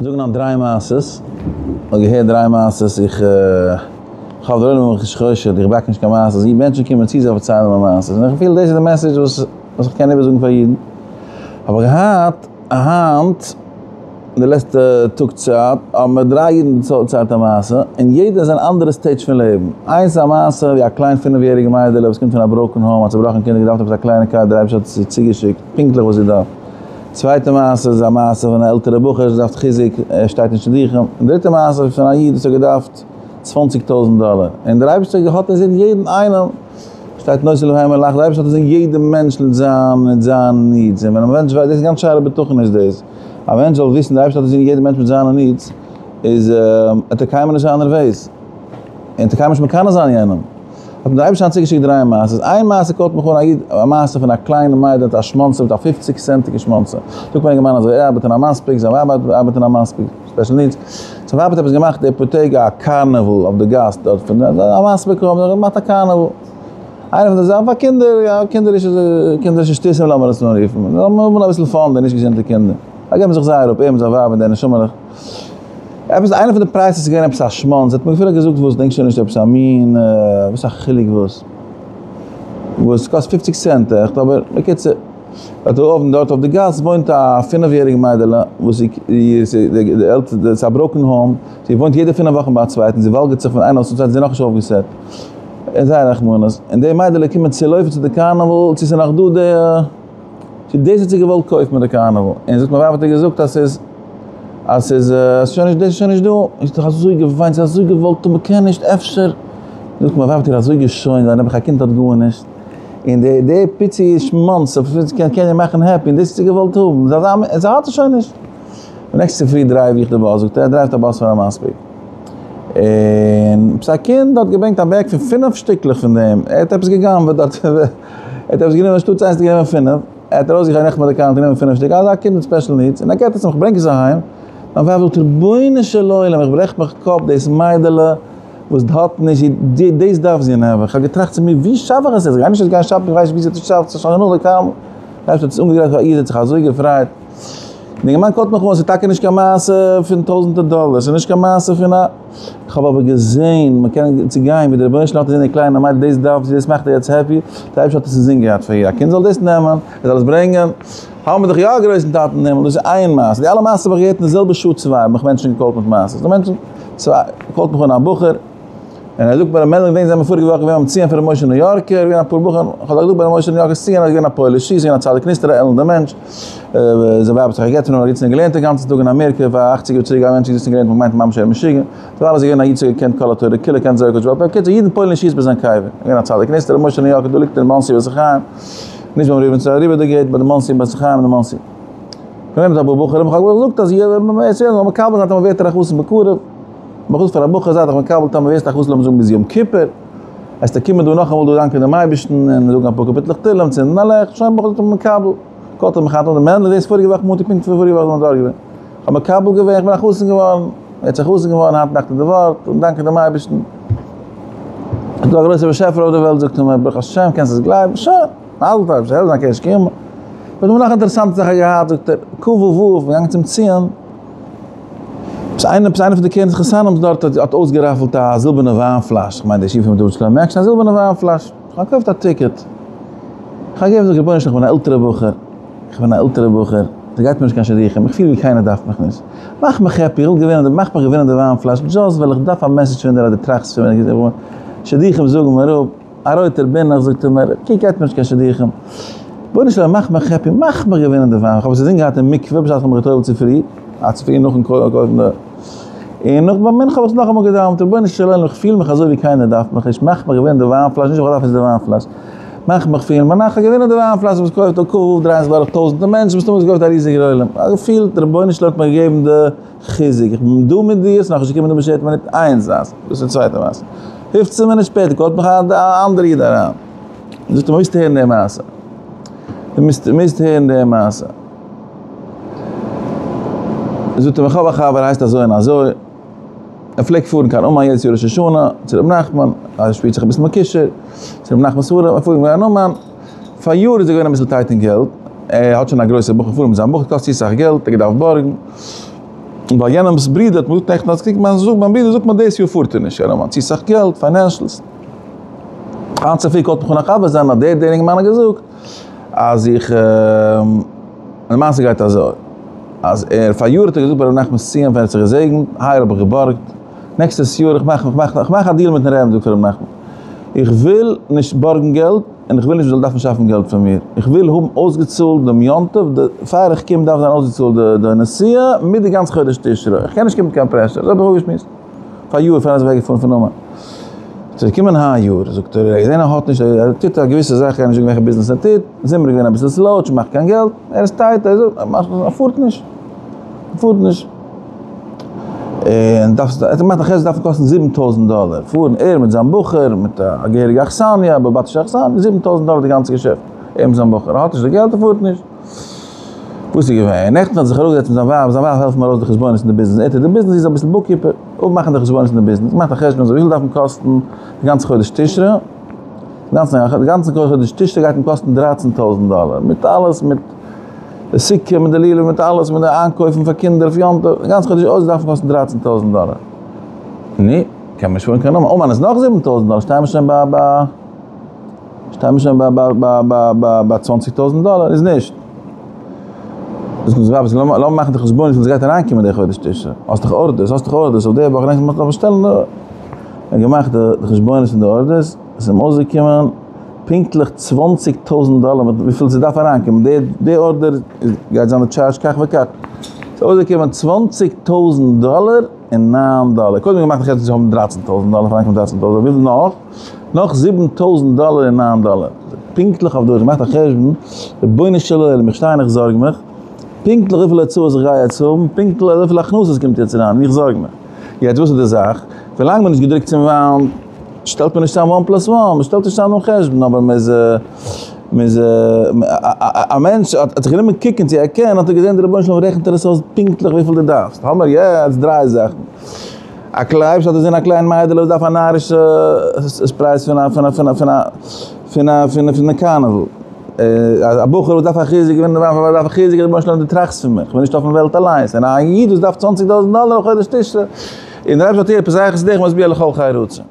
זאגן היינט דריי מעשות, כ'האב געהערט דריי מעשות, איך האף דער עולם איז מיך נישט חושד, איך באק נישט קיין מעשות, מענטשן קומען צו זיי פארציילן מיר מעשות, און איך פיל דאס איז די message וואס איך קען איבערזאגן פאר אידן, האב איך געהאט היינט די לעצטע טאג צייט האבן מיר דריי אידן דערציילט א מעשה, און יעדער איז אין אנדערע stage פון לעבן, איינס איז א מעשה ווי א קליין פינף יעריגע מיידעלע וואס קומט פון א broken home, א צובראכן קינד האט געדארפט עפעס א קלייניקייט, דער אייבערשטער האט עס איר צוגעשיקט פונקטליך וואס זי דארף. צווייטע מעשה איז א מעשה פון א עלטערע בחור וואס דארף חיזוק, ער שטייט אין שידוכים. און דריטע מעשה איז פון א איד וואס האט געדארפט צוואנציג טויזנט דאלער, און דער אייבערשטער האט אינזין יעדן איינעם, שטייט נושא לבהמה לח, דער אייבערשטער האט אינזין יעדן מענטש מיט זיין מיט זיין needs, און ווען א מענטש ווייסט, דאס איז גאנץ שערי בטחון איז דאס, א מענטש זאל וויסן דער אייבערשטער האט אינזין יעדן מענטש מיט זיינע needs, איז וועט ער קיינמאל נישט זיין נערוועז, און וועט ער קיינמאל נישט מקנא זיין יענעם. האט מיר דער אייבערשטער צוגעשיקט דריי מעשות, איין מעשה call ט מיך אן א איד, א מעשה פון א קליינע מיידל מיט א שמאנצע, מיט א פופציג סענטיגע שמאנצע, זאגט מיר א אינגערמאן אזוי, ער ארבעט אין המספיק, זיין ווייב ארבעט אין המספיק, special needs, זיין ווייב האט עפעס געמאכט די פאר טעג א carnival אויף די גאס דארט פון המספיק האבן זיי געמאכט א carnival, איינע פון די זאכן פאר קינדער, קינדערישע קינדערישע שטותים לאמיר עס אנרופן, זאל מען האבן אביסל fun די נישט געזונטע קינדער, זיי געבן זיך זייער אפ, ער מיט זיין ווייב און די נשמה'לעך. עפעס איינע פון די prizes איז געווען עפעס א שמאנץ, האט מיר אפילו געזאגט וואס, דענק שוין נישט עפעס א מין, וואס א חילוק וואס, וואס קאסט פופציג סענט עכט, אבער בקיצור, דארט אויבן דארט אויף די גאס וואוינט א פינף יעריג מיידעלע וואס זי די עלטערן, ס'איז א broken home, זי וואוינט יעדע פינף וואכן ביי א צווייטן, זי וואלגערט זיך פון איין הויז צום צווייטן, זי איז נאכנישט אויפגעסעט, איז זייער רחמנות, און די מיידעלע קומען צו לויפן צו די carnival, צו ס'איז נאך דא די. צו דאס האט זי געוואלט קויפן מיט די carnival, און זאגט מיין ווייב האט איר געזאגט אז ס'איז אז ס'איז שוין נישט דאס איז שוין נישט דא, און זי האט זיך אזוי געוויינט, זי האט אזוי געוואלט און מ'קען נישט אפשר, זאגט מיין ווייב האט איר אזוי געשוינט, ווייל נעבעך א קינד האט גארנישט, און די די פיצי שמאנץ קען קען איר מאכן happy, און דאס האט זי געוואלט האבן, זי האט זי האט עס שוין נישט. די נעקסטע צופרי drive איך די באס, זאגט ער, ער drive ט א באס פאר המספיק, און עפעס א קינד האט געברענגט א bag פון פינף שטיקלעך פון דעם, ער האט עפעס גע'גנב'עט דארט. ער האט עפעס גענומען אנשטאטס איינס האט ער גענומען פינף, ער האט ארויסגעגאנגען נעכטן ביי די counter גענומען פינף שטיק, אזא קינד מיט special needs, און ער געט עס אים, כ'ברענג עס אהיים, מיין ווייב זאגט רבונו של עולם איך ברעך מיך קאפ דאס מיידעלע וואס האט נישט, דאס דארף זי נעבעך, כ'האב געטראכט צו מיר ווי שאף איך עס יעצט, כ'גיי נישט יעצט גיין shopping, כ'ווייס נישט ווי זי האט עס געשאפט, ס'איז שוין נאך די carnival, די אייבערשטער האט עס אנגעגרייט פאר איר, זי האט זיך אזוי געפרייט, די אינגערמאן call ט מיך אן, ס'איז טאקע נישט קיין מעשה פון טויזענטער דאלער, ס'איז נישט קיין מעשה פון א. כ'האב אבער געזען מ'קען צו גיין ווי דער רבונו של עולם האט געזען די קליינע מיידל דאס דארף זי דאס מאכט איר יעצט happy, דער אייבערשטער האט עס אינזין געהאט פאר איר א קינד זאל דאס נעמען, ער זאל עס ברענגען, האבן מיר דאך יא א גרויסן טאטן אין הימל, דאס איז איין מעשה, די אלע מעשות האב איך געהערט אין די זעלבע שעה צוויי האבן מיך מענטשן גע call ט מיט מעשות, די מענטשן צוויי call ט מיך אן א בחור און ער זאגט מיר ר' מענדל געדענקסט זעמיר פאריגע וואך געווען ביים ציון פון ר' משה ניו יארקער, געווען אפאר בחורים, איך האב דאך געזאגט ביי ר' משה ניו יארקער'ס ציון אז געווען א פויליש איז געווען א צדיק נסתר א עלנדע מענטש, זיין ווייב האט זיך גע'גט פון אים, ער האט געזיצן און געלערנט די גאנצע טאג אין אמעריקע, פאר אכציג יאר צוריק א מענטש געזיצן און געלערנט מ'מיינט ממש ער איז משוגע, דערווייל איז ער געווען א איד וואס האט געקענט כל התורה כולה קען זוהר הקדוש בעל פה, בקיצור אידן פוילן שיסט ביי זיין קבר, געווען א צדיק נסתר, ר' משה ניו יארקער דא ליגט אין מאנסי בית החיים, נישט ביים ריבניצער אריבער די gate ביי די מאנסי בית החיים אין די מאנסי. געווען מיט אפאר בחורים, איך האב געזאגט אז יעדער זאל מקבל זיין טאמער ווערט ער א חתן בקרוב, מ'האט געזאגט פאר א בחור זיי דיך מקבל טאמער ווערסטו א חתן לאמיר זאגן ביז יום כיפור, וועסטו קומען דא נאכאמאל דא דאנקען דעם אייבערשטן און זאגן אפאר קאפיטלעך תהלים, צינדן א לעכט, שוין בחור זאגט איך בין מקבל, call ט ער מיך היינט אן די מענדל דאס פאריגע וואך מאנטאג פונקט פאריגע וואך זענען מיר דארט געווען, איך האב מקבל געווען איך בין א חתן געווארן, יעצט א חתן געווארן היינט נאכט איז די ווארט, און דאנקען דעם אייבערשטן, ס'איז דא א גרויסער באשעפער אויף די וועלט זאגט ער מיר ברוך השם קענסט עס גלייבן, שוין, מזל טוב, זאל זיין קען נישט קומען. האט מיר נאך אינטערעסאנטע זאך געהאט זאגט ער, ק ו וו, געגאנגען צום ציון, עפעס איינער עפעס איינער פון די קרן חתנים דארט האט אויסגע raffle ט א זילבערנע וויין פלאש, כ'מיין די שיף פון דוד שלמה עקשטיין, א זילבערנע וויין פלאש, כ'האב געקויפט א ticket, כ'האב געגעבן זאג רבונו של עולם כ'בין א עלטערע בחור, כ'בין א עלטערע בחור, ס'גייט מיר נישט קיין שידוכים, איך פיל ווי קיינער דארף מיך נישט, מאך מיך happy, איך וויל געווינען די, מאך מיך געווינען די וויין פלאש, just ווייל איך דארף א message פון דיר אז דו טראכסט פון מיר, שידוכים זאגן מיר אפ. א רויטער בין איך, זאגט ער מיר, קוק גייט מיר נישט קיין שידוכים. רבונו של עולם מאך מיך happy, מאך מיך געווינען די וויין. איך האב עס אינזין געהאט אין מקווה בשעת איך האב מיך גע'טובל'ט צופרי, א צופרי נאכן קויפן די, און נאך ביי מנחה האב איך עס נאכאמאל געדאווענט, רבונו של עולם איך פיל מיך אזוי ווי קיינער דארף מיך נישט, מאך מיך געווינען די וויין פלאש, נישט ווייל איך דארף נישט די וויין פלאש, מאך מיך פילן, ביינאכט איך געווינען די וויין פלאש, וואס קויפט א ק ו דרייען זיך דורך טויזענטער מענטשן, מסתמא האט עס געקויפט א ריזיגער עולם, איך האב געפילט רבונו של עולם האט מיר געגעבן די. חיזוק, איך בין דא מיט דיר, ס'איז נאכנישט געקומען די באשערטע מינוט, איין זאך, דאס איז די צווייטע מעשה. פופצן מינוט שפעטער call ט מיך א אנדערע איד אריין, און זאגט דו מוזט הערן די מעשה, דו מוזט מוזט הערן די מעשה. זאגט ער איך האב א חבר הייסט אזוי און אזוי, ער פלעגט פארן קיין אומאן יעדעס יאר ראש השנה צו ר' נחמן, ער שפירט זיך אביסל מקושר צו ר' נחמנ'ס ספרים, ער פארט קיין אומאן, פאריאר איז ער געווען אביסל tight אין געלט, ער האט שוין א גרויסע בחור פארן מיט זיין בחור קאסט צו סאך געלט, ער האט געדארפט בארגן. ווייל יענעמ'ס ברודער האט מיר געזאגט נעכטן אז קוק מיין זאג מיין ברודער זאגט מיר דאס יאר פארט ער נישט קיין אומאן צו סאך געלט financials. היינט צופרי call ט מיך אן א חבר זיינער אז דער דער אינגערמאן האט געזאגט אז איך די מעשה גייט אזוי אז ער פאריאר האט ער געזאגט ביי ר' נחמנ'ס ציון ווען ער האט זיך געזעגנט היי האב איך געבארגט נעקסטעס יאר איך מאך איך מאך איך מאך א deal מיטן רעבן זאגט ר' נחמן איך וויל נישט בארגן געלט און איך וויל נישט מ'זאל דארפן שאפן געלט פון מיר, איך וויל האבן אויסגעצאלט דעם יום טוב, די פאר איך קום דארף זיין אויסגעצאלט די די נסיעה מיט די גאנצע חודש תשרי, איך קען נישט קומען מיט קיין pressure, אזוי האב איך אפגעשמועסט פאר יאר פאר ער איז אוועק געפארן פון אומאן. ס'איז געקומען היי יאר, זאגט ער, ער האט געזען ער האט נישט, ער טוט א געוויסע זאך, איך גיי נישט זאגן וועלכע ביזנעס ער טוט, זומער איז געווען אביסל slow, האט נישט געמאכט קיין געלט, ער איז tight, ער זאגט, ער פארט נישט, ער פארט נישט. און דארפסט, ער האט געמאכט א חשבון דארף קאסטן 7000 דאלער, פארן ער מיט זיין בחור מיט א געהעריגע אכסניא, א באלעבאטישע אכסניא, 7000 דאלער די גאנצע געשעפט, ער מיט זיין בחור, ער האט נישט די געלט ער פארט נישט. וואס איז געווען? נעכטן האט זיך אראפגעזעצט מיט זיין ווייב, זיין ווייב העלפט אים ארויס די חשבונות אין די ביזנעס, ער טוט די ביזנעס, זי איז אביסל bookkeeper, אפמאכן די חשבונות אין די ביזנעס, געמאכט א חשבון אזוי, וויפיל דארף אים קאסטן די גאנצע חודש תשרי, די גאנצע חודש תשרי גייט אים קאסטן 13 טויזנט דאלער, מיט אלעס, מיט די סוכה מיט די לולב מיט אלעס מיט די איינקויפן פאר קינדער אויף יום טוב, די גאנצע חודש אויס דארף קאסטן 13 טויזנט דאלער. נו, קען מען נישט פארן קיין אומאן, אומאן איז נאך 7000 דאלער, שטייען מיר שוין ביי ביי שטייען מיר שוין ביי ביי ביי ביי ביי ביי 20 טויזנט דאלער, איז נישט. דאס מוז רבי זאגן, לאמיר מאכן די חשבונות וואס גייט אריינקומען די חודש תשרי. האסט דאך orders, האסט דאך orders אויף די וואך, נעקסטע מאל באשטעלן. ער האט געמאכט די חשבונות פון די orders, עס איז אים אויסגעקומען פונקטליך 20 טויזנט דאלער מיט וויפיל ס'דארף אריינקומען, די די order גייט זיין די טשארדזש כך וכך, ס'איז אויסגעקומען 20 טויזנט דאלער און 9 דאלער, קודם געמאכט א חשבון צו האבן 13 טויזנט דאלער, אריינקומען 13 טויזנט, וויפיל נאך? נאך 7 טויזנט דאלער און 9 דאלער, פונקטליך אויף דאס, געמאכט א חשבון, רבונו של עולם, איך שטיי און איך זארג מיך, פונקטליך וויפיל הוצאות איך גיי יעצט האבן, פונקטליך וויפיל הכנסות קומט יעצט אריין, און איך זארג מיך. יעצט וואס איז די זאך? ווילאנג מ'איז נישט געדרוקט צום וואנט, שטעלט מען נישט צאם one plus one, מען שטעלט נישט צאם דעם חשבון, אבער מען איז, מען איז, א מענטש האט זיך גענומען קוקן צו ער קען, האט ער געזען דער רבונו של עולם רעכנט ער עס אויס פונקטליך וויפיל דו דארפסט. האמער יעצט דריי זאכן. א קלייב, האט געזען א קליין מיידעלע וואס דארף א נארישע פרייז פון א, פון א, פון א, פון א, פון א, פון א, פון א carnival. א בחור וואס דארף א חיזוק, ווען דארף א חיזוק, רבונו של עולם דו טראכסט פון מיר, איך בין נישט אויפן וועלט אליינס, און א איד וואס דארף 20 טויזנט דאלער א חודש תשרי, און דער אייבערשטער האט איר פסח איז דרך משביע לכל חי רצון.